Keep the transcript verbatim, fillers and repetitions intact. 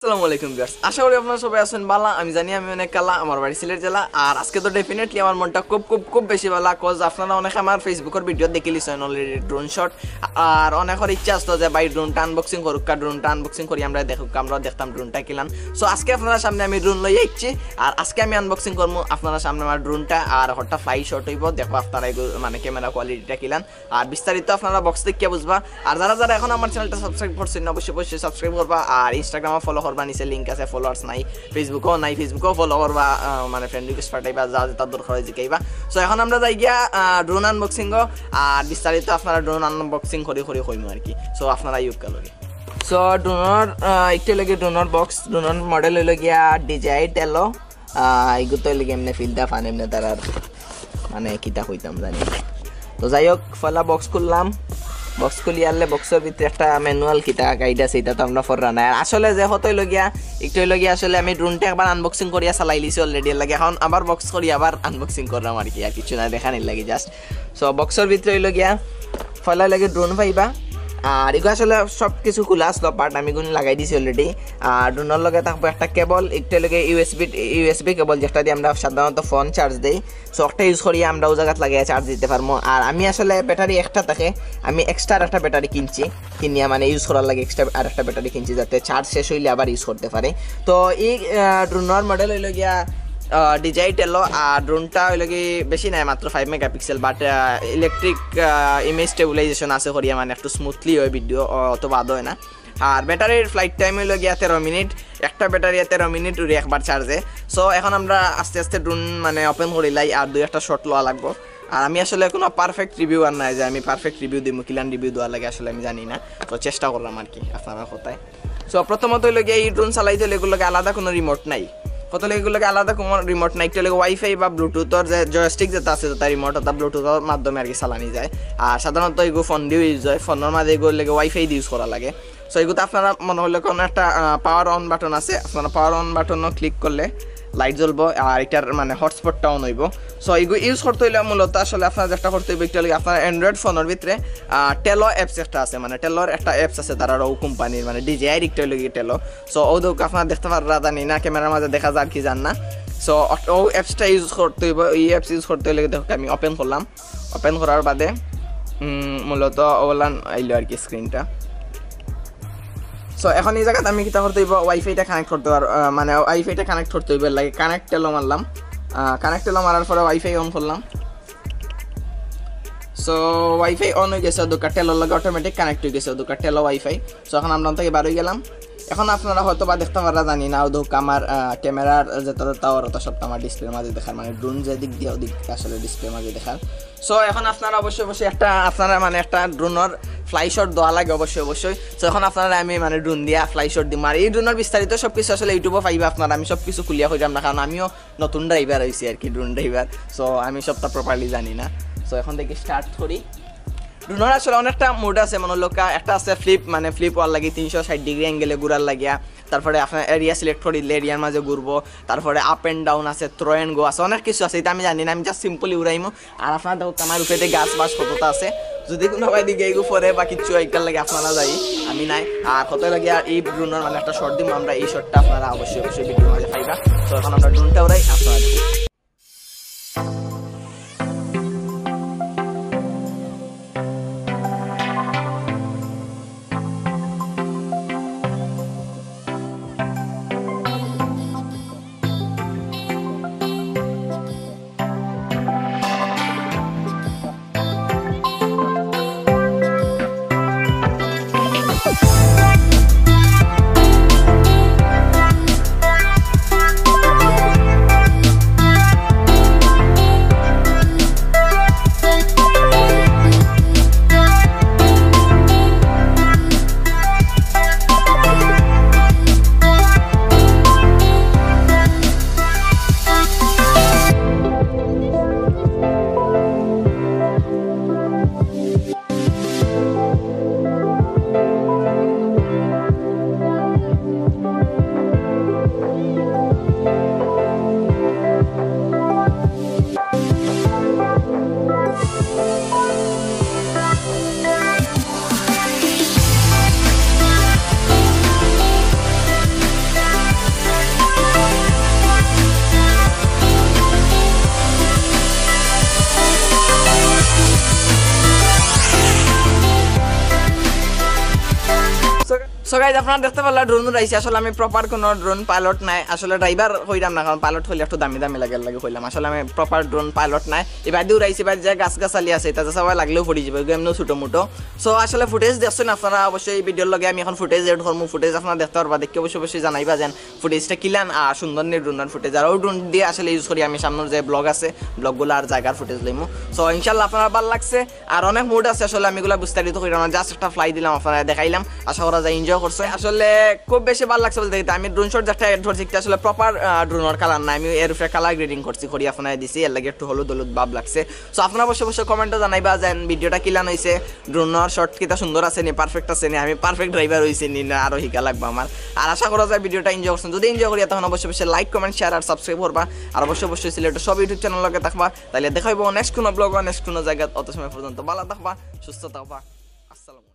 আসসালামু আলাইকুম ভিউয়ার্স, আশা করি আপনারা সবাই আছেন ভালা। আমি জানি আমি অনেক কালা, আমার বাড়ি সিলেট জেলা। আর আজকে তো ডেফিনেটলি আমার মনটা খুব খুব খুব বেশি ভালা, কজ আপনারা অনেকে আমার ফেসবুকর ভিডিও দেখিলিছেন অলরেডি ড্রোন শট। আর অনেকর ইচ্ছা আসতো যে ভাই ড্রোনটা আনবক্সিং করুক্কা, ড্রোনটা আনবক্সিং করি আমরা দেখুক্কা, আমরা দেখতাম ড্রোনটা কিলান। সো আজকে আপনারা সামনে আমি ড্রোন লই আইছি, আর আজকে আমি আনবক্সিং করমু আপনারা সামনে আমার ড্রোনটা, আর হঠাৎ ফ্লাই শট হইব। দেখো আপনারা এগু-, মানে ক্যামেরা কোয়ালিটিটা কিলান, আর বিস্তারিত আপনারা বক্স দেখিয়া বুঝবা। আর যারা যারা এখন আমার চ্যানেলটা সাবস্ক্রাইব করছেন না, অবশ্যই অবশ্যই সাবস্ক্রাইব করবা, আর ইনস্টাগ্রামও ফলো করবা, নিচে লিংক আছে, ফলোয়ার্স নাই, ফেসবুকও নাই, ফেসবুকও ফলো করবা, আহ, মানে ফ্রেন্ড রিকোয়েস্ট পাঠাইবা, যা যেটা দরকার হয় জিকাইবা। সো এখন আমরা যাই গিয়া ড্রোন আনবক্সিং, আর বিস্তারিত আপনারা ড্রোন আনবক্সিং করি করি কইমু আর কি। সো আপনারা ইউক কালোরি। সো ড্রোনর, আহ, একটা লাগে ড্রোনর বক্স, ড্রোনর মডেল হইল গিয়া ডিজাই টেলো। আহ, এগু তো লাগে এমনি ফিলটা ফান এমনি তারার মানে কিতা কইতাম জানি। তো যাই হোক, পয়লা বক্স খুললাম। বক্স খুলি আনলে বক্সর ভিতরে একটা ম্যানুয়াল কিতা গাইড আছে, এটা তো আমরা পড়রা নাই। আর আসলে যে হতো হইল গিয়া, একটু হইল গিয়া আসলে আমি ড্রোনটা একবার আনবক্সিং করিয়া চালাই লিছি অলরেডি, লাগে এখন আবার বক্স করি আবার আনবক্সিং করলাম আর কি, আর কিছু না, দেখানির লাগি জাস্ট। সো বক্সর ভিতরে হইল গিয়া পয়লা লাগে ড্রোন পাইবা। আর এগু আসলে সব কিছু খোলা আসলো, বাট আমি গুণ লাগাই দিছি অলরেডি। আর ড্রোনর লগে থাকবো একটা কেবল, একটা লগে ইউএসবি, ইউএসবি কেবল, যেটা দিয়ে আমরা সাধারণত ফোন চার্জ দেই। সো একটা ইউজ করি আমরা ও জায়গাত লাগিয়ে চার্জ দিতে পারবো। আর আমি আসলে ব্যাটারি একটা থাকে, আমি এক্সট্রা একটা ব্যাটারি কিনছি, কিনিয়া মানে ইউজ করার লাগে এক্সট্রা আর একটা ব্যাটারি কিনছি, যাতে চার্জ শেষ হইলে আবার ইউজ করতে পারে। তো এই ড্রোনর মডেল হইল গিয়া ডিজাই টেলো। আর ড্রোনটা হইল কি বেশি নাই, মাত্র five megapixel, but electric image stabilisation আছে করিয়া, মানে একটু স্মুথলি হয় ভিডিও, অত বাদ হয় না। আর ব্যাটারির ফ্লাইট টাইম হইল গিয়া তেরো মিনিট, একটা ব্যাটারি তেরো মিনিট উড়ে একবার চার্জে। সো এখন আমরা আস্তে আস্তে ড্রোন মানে ওপেন করিলাই, আর দুই একটা শট লওয়া লাগবো। আর আমি আসলে কোনো পারফেক্ট রিভিউ আর নাই যে আমি পারফেক্ট রিভিউ দিমু, কিলান রিভিউ দেওয়া লাগে আসলে আমি জানি না। তো চেষ্টা করলাম আর কি আপনারার কথায়। সো প্রথমত হইল গিয়া এই ড্রোন চালাইতে হইলে এগুলোকে আলাদা কোনো রিমোট নাই। কত হইলে এগুলোকে আলাদা কোনো রিমোট নাই, একটা হইলে ওয়াইফাই বা ব্লুটুথর যে জয়স্টিক যেটা আছে, যেটা রিমোট, ওটা ব্লুটুথর মাধ্যমে আর কি চালানি যায়। আর সাধারণত এগুলো ফোন দিয়েও ইউজ হয়, ফোনের মাঝে এগুলো লাগে ওয়াইফাই দিয়ে ইউজ করা লাগে। সো এগুলো আপনারা মনে হইলে কোনো একটা পাওয়ার অন বাটন আছে, আপনারা পাওয়ার অন বাটনও ক্লিক করলে লাইট জ্বলবো, আর এটার মানে হটস্পটটা অন হইব। সো এগুলো ইউজ করতে হইলে মূলত আসলে আপনারা যেটা করতে হইব, একটা হইলে আপনার অ্যান্ড্রয়েড ফোনের ভিতরে টেলো অ্যাপস একটা আছে, মানে টেলোর একটা অ্যাপস আছে তারার ও কোম্পানির, মানে ডিজাইর একটা হইলে গিয়ে টেলো। সো ও দেখো আপনারা দেখতে পাররা জানি না, ক্যামেরার মাঝে দেখা যার কি যার না। সো ও অ্যাপসটা ইউজ করতে হইব, এই অ্যাপস ইউজ করতে হইলে দেখো আমি ওপেন করলাম। ওপেন করার বাদে উম, মূলত ওলান আইলো আর কি স্ক্রিনটা। সো এখন এই জায়গাতে আমি কিতা করতে হইব, ওয়াইফাইটা কানেক্ট করতে পার, আহ, মানে ওয়াইফাইটা কানেক্ট করতে হইব, লাগে কানেক্ট টেলো মারলাম। কানেক্ট টেলো মারার পরে ওয়াইফাই অন করলাম। সো ওয়াইফাই অন হয়ে গেছে, দোকান টেলোর লগে অটোমেটিক কানেক্ট হয়ে গেছে, দোকান টেলো ওয়াইফাই। সো এখন আমরা থেকে বার হয়ে গেলাম। এখন আপনারা হয়তো বা দেখতে পাররা জানি না, ওদিক আমার ক্যামেরার যত টাওয়ার অত সব আমার ডিসপ্লের মাঝে দেখার, মানে ড্রোন যে দিক দিয়ে ওদিক আসলে ডিসপ্লের মাঝে দেখার। সো এখন আপনারা অবশ্যই অবশ্যই একটা আপনারা মানে একটা ড্রোনর ফ্লাই শট দেওয়া লাগে অবশ্যই অবশ্যই। সো এখন আপনারা আমি মানে ড্রোন দিয়া ফ্লাই শট দিম। আর এই ড্রোনর বিস্তারিত সব কিছু আসলে ইউটিউবে পাইবা আপনারা, আমি সব কিছু খুলিয়া কইলাম না, কারণ আমিও নতুন ড্রাইভার হইছি আর কি, ড্রোন ড্রাইভার। সো আমি সবটা প্রপারলি জানি না। সো এখন থেকে স্টার্ট করি। ড্রোনর আসলে অনেকটা মোড আছে, মনে লোকা একটা আছে ফ্লিপ, মানে ফ্লিপ হওয়ার লাগে তিনশো ষাট ডিগ্রি অ্যাঙ্গেলে ঘুরার লাগিয়া, তারপরে আপনার এরিয়া সিলেক্ট করিলে এরিয়ার মাঝে ঘুরবো, তারপরে আপ অ্যান্ড ডাউন আছে, থ্রো অ্যান্ড গো আছে, অনেক কিছু আছে, এটা আমি জানি না, আমি জাস্ট সিম্পলি উড়াইমু। আর আপনারা দেখো আমার উপরে গাছ বাস কতটা আছে, যদি কোনো ভাই দিকে এগু পরে বা কিচ্ছু একটার লাগে আপনারা যাই, আমি নাই। আর কত লাগে আর এই ড্রোনর মানে একটা শট দিমু আমরা, এই শটটা আপনারা অবশ্যই অবশ্যই ভিডিওর মাঝে পাইবা। তো এখন আমরা ড্রোনটা উড়াই, আপনারা দেখুন। তো গাইজ, আপনারা দেখতে পারলা ড্রোন উড়াইছি। আসলে আমি প্রপার কোনো ড্রোন পাইলট নাই, আসলে ড্রাইভার কইরাম না, কারণ পাইলট হইলে একটু দামি দামি লাগে, এর লাগি কইলাম। আসলে আমি প্রপার ড্রোন পাইলট নাই। এবার দিয়ে উড়াইছি, এবার যে গাছ গাছালি আছে, এটা সবাই লাগলেও পড়ি যাবে, এমনিও ছোটো মোটো। সো আসলে ফুটেজ দেখছেন আপনারা, অবশ্যই এই ভিডিওর লগে আমি এখন ফুটেজ এড করবো। ফুটেজ আপনারা দেখতে পারবা, দেখে অবশ্যই অবশ্যই জানাইবা যেন ফুটেজটা কিলান আর সুন্দর নি ড্রোনের ফুটেজ। আর ওই ড্রোন দিয়ে আসলে ইউজ করি আমি সামনের যে ব্লগ আছে, ব্লগগুলো আর জায়গার ফুটেজ লইমু। সো ইনশাল্লাহ আপনারা ভালো লাগছে। আর অনেক মুড আছে আসলে, আমি এগুলা বিস্তারিত কইলাম না, জাস্ট একটা ফ্লাই দিলাম, আপনারা দেখাইলাম। আশা করা যায় এনজয় করছে। আসলে খুব বেশি ভালো লাগছে বলতে গেলে আমি ড্রোন শট যেটা এড করছি, এটা আসলে প্রপার ড্রোনের কালার না, আমি এর উপরে কালার গ্রেডিং করছি, করি আপনারা দিছি, এর লাগি একটু হলুদ হলুদ ভাব লাগছে। সো আপনারা অবশ্যই অবশ্যই কমেন্টে জানাইবা যেন ভিডিওটা কিলান হইছে, ড্রোনের শট কিতা সুন্দর আছে নি, পারফেক্ট আছে নি, আমি পারফেক্ট ড্রাইভার হইছি নি, না আরো হিকা লাগবে আমার। আর আশা করা যায় ভিডিওটা এনজয় করছেন। যদি এনজয় করিয়া থাকইন অবশ্যই অবশ্যই লাইক, কমেন্ট, শেয়ার আর সাবস্ক্রাইব করবা। আর অবশ্যই অবশ্যই সিলেটের সব ইউটিউব চ্যানেল লগে থাকবা। তাইলে দেখা হইব নেক্সট কোনো ব্লগ, নেক্সট কোনো জায়গা। অত সময় পর্যন্ত ভালো থাকবা, সুস্থ থাকবা। আসসালামু আলাইকুম।